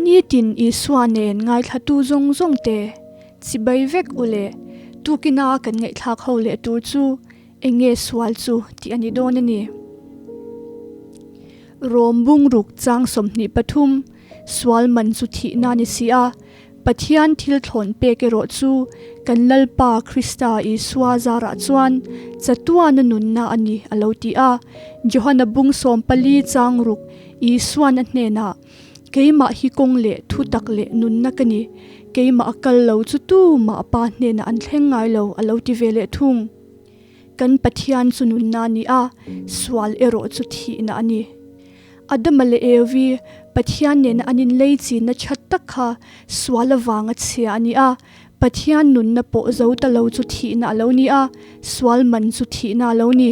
Nitin Isua nen ngaithlatu zawng zawng te chibai vek u le, tukina kan ngaihthlak ho leh tur chu eng nge sual chu tih a ni dawn a ni. Rom bungruk chang 23, Sual man chu thihna a ni si a, Pathian thil thlawn pek erawh chu kan Lalpa Krista Isua zarah chuan chatuana nunna a ni a lo ti a. Johana bung 14 chang ruk Isuan a hnenah, Keimah hi kawng leh thutak leh nunna ka ni, keimah a kal lo chu tumah Pa hnenah an thleng ngai lo a lo ti ve leh thung. Kan Pathian chu nunna a ni a, sual erawh chu thihna a ni. Adama leh Evi, Pathian nena an inlei chinna that tak kha sual avanga chhia a ni a, Pathian nunna pawh zo ta lo chu thihna a lo ni a, sual man chu thihna a lo ni.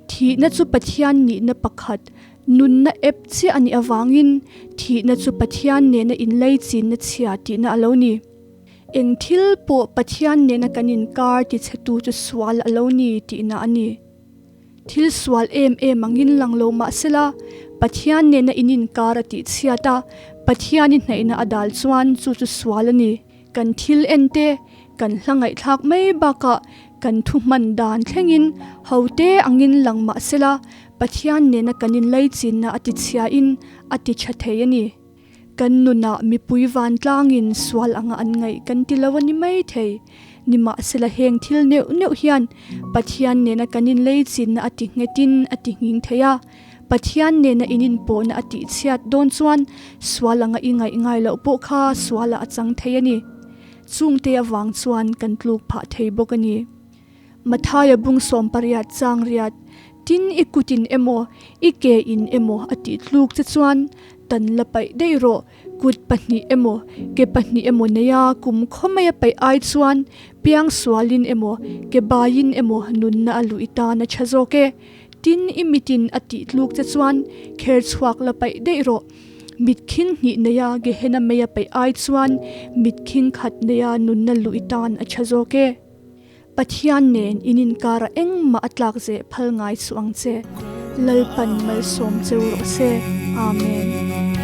Thihna chu Pathian nihna pakhat, nunna ep chiah a nih avangin thihna chu Pathian nena inlei chinna chhia tihna a lo ni. Eng thil pawh Pathian nena kan inkar tichhetu chu sual a lo ni tihna a ni. Thil sual em em angin lang lo mah sela, Pathian nena in inkar a tihchhiat a, Pathian i hnaihna a dal chuan chu chu sual a ni. Kan thil en te, kan hla ngaihthlak mai bakah kan thu hman dan thlengin hote angin lang mah sela, Pathian nena kan inlaichinna a tichhiain a titha thei a ni. Kan nunah mipui vantlangin sual anga an ngaih kan ti lo a ni mai thei. Nimahsela heng thil neuh neuh hian Pathian nena kan inleichinna a ti nghetin a ti nghing thei a. Pathian nena in inpawhna a tihchhiat dawn chuan sual anga i ngaih ngai loh pawh kha sualah a chang thei a ni. Chungte avang chuan kan tluk phah thei bawk a ni. Mathaia bung 18 chang riat, Tin i kutin emaw, i ke in emaw a tih tluk che chuan tan la paih daih rawh, kut pahnih emaw, ke pahnih emaw neia kum khaw maia paih ai chuan piang sualin emaw, ke baiin emaw nunna a luh i tan a tha zawk e. Tin i mitin a tih tluk che chuan kher chhuak la paih daih rawh, mit khing hnih neia Gehenna meia paih ai chuan mit khing khat neia nunna luh i tan a tha zawk e. Pathian nen in inkara engmah a tlak zeh phal ngai suh ang che. Lalpan malsawm cheu rawh se. Amen.